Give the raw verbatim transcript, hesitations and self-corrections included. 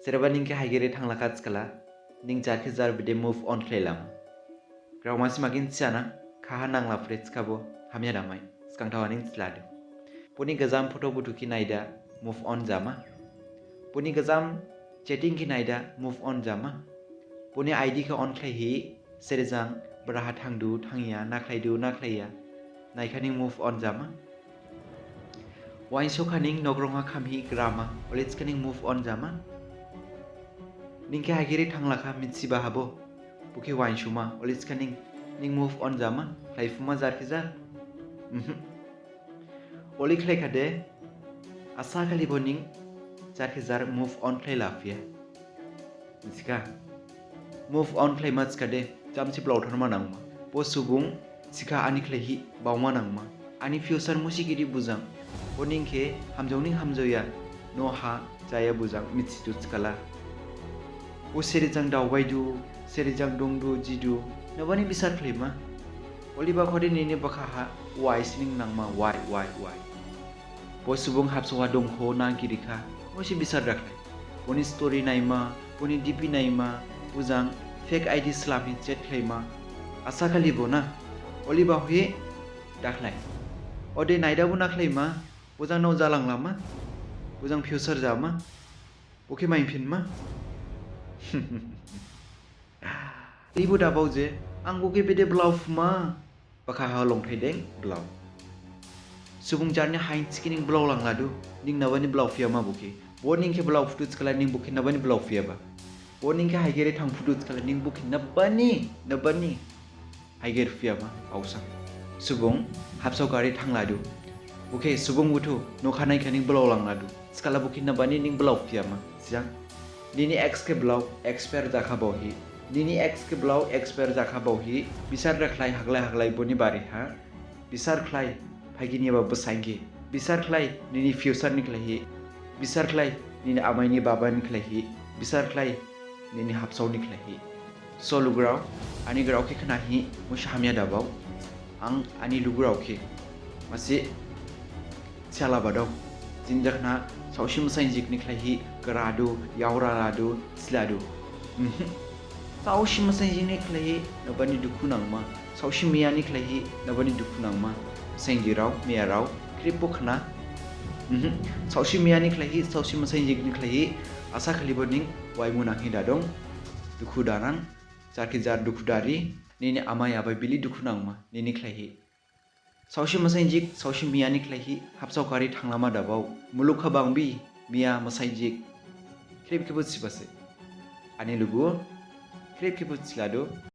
Sereba ning khe haigiri thanglakha thikhala, ning jar khe jar bede move on khlailam. Grao masi magin thiyana, khaha nangla phure thikhabo, hamya damai, sgang thawa ning thiladu. Boni gajam photo buthu khe naida, move on jama. Boni gajam chatting khe naida, move on jama. Boni I D khe on khlaihi, serejang, braha thangdu, thangya, nakhlaidu, nakhlaiya. Naikha ning move on jama. Wainso khaning nogrong ha khamhi grama, olei thikhaning move on jama. Ning khe haigiri thanglakha mithiba habo. Bukhe wainsuma, olei thikhaning ning move on jama, khlaiphuma jar khe jar. Mhm. Olei khlaikhade, asa khalibo ning jar khe jar move on khlailaphiya. Thikha, move on khlaima thikhade, jamsi blaotharma nangma. Bo subung thikha ani khlaihi baoma nangma. Ani future musi giri bujang. Bo ning khe hamjaoning hamjaoya, noh ha jaya bujang, mithidu thikhala. Bo serejang daobaidu, serejang dongdu, jidu, nabani bisar khlaima. Oliba khode nini bakha ha, wai sining nangma, wai, wai, wai. Bo subung habsao ha dongkho na girikha, musi bisar dakhlai. Boni story naima, boni D P naima, bujang fake I D slamhi chat khlaima. Asa khalibo na, oliba hoi dakhlai. Ode naida bo nakhlaima, bujang nao jalanglama, bujang future jama, bukhe maiphinma. Ibo dabao je, ang bukhe bede blaophuma. Bakha ha longthai deng blao. Subung jarni hain thikhe ning blaolangladu, ning nabani blaophiyama bukhe. Bo ning khe blaophudu thikhala ning bukhe nabani blaophiyaba. Bo ning khe haigiri thangphudu thikhala ning bukhe nabani, nabani haigiri phiyama, aosang. Subung habsao gari thangladu. Bukhe subung buthu nokha naikha ning blaolangladu. Thikhala bukhe nabani ning blaophiyama. Sijang. Nini ex khe blao, expire jakha baohi. Nini ex khe blao, expire jakha baohi. Bisar dakhlai haglai haglai boni bari ha. Bisar khlai, phaiginyaba basain khe. Bisar khlai, nini future ni khlaihi. Bisar khlai, nini amai ni baba ni khlaihi. Bisar khlai, nini habsao ni khlaihi. So lugurao, ani grao khe khnahi, musi hamya dabao. Ang ani lugurao khe masi thiyalabadao. Jini jakhna saosi masainjik ni khlaihi gradu, yaoraladu, thiladu. Mhm. Saosi masainjik ni khlaihi nabani dukhu nangma. Saosi miya ni khlaihi nabani dukhu nangma. Masainjikrao, miyarao, khripbo khna. Mhm. Saosi miya ni khlaihi, saosi masainjik ni khlaihi, asa khalibo ning waimu nanghi dadong. Dukhu danang, jar khe jar dukhu dari, nini amai abai bili dukhu nangma, nini khlaihi. Saosi masainjik, saosi miya ni khlaihi, habsao gari thanglama dabao, muluk ha bangbi, miya masainjik. Khrip khebo thibase. Ani lugu, khrip khebo thiladu.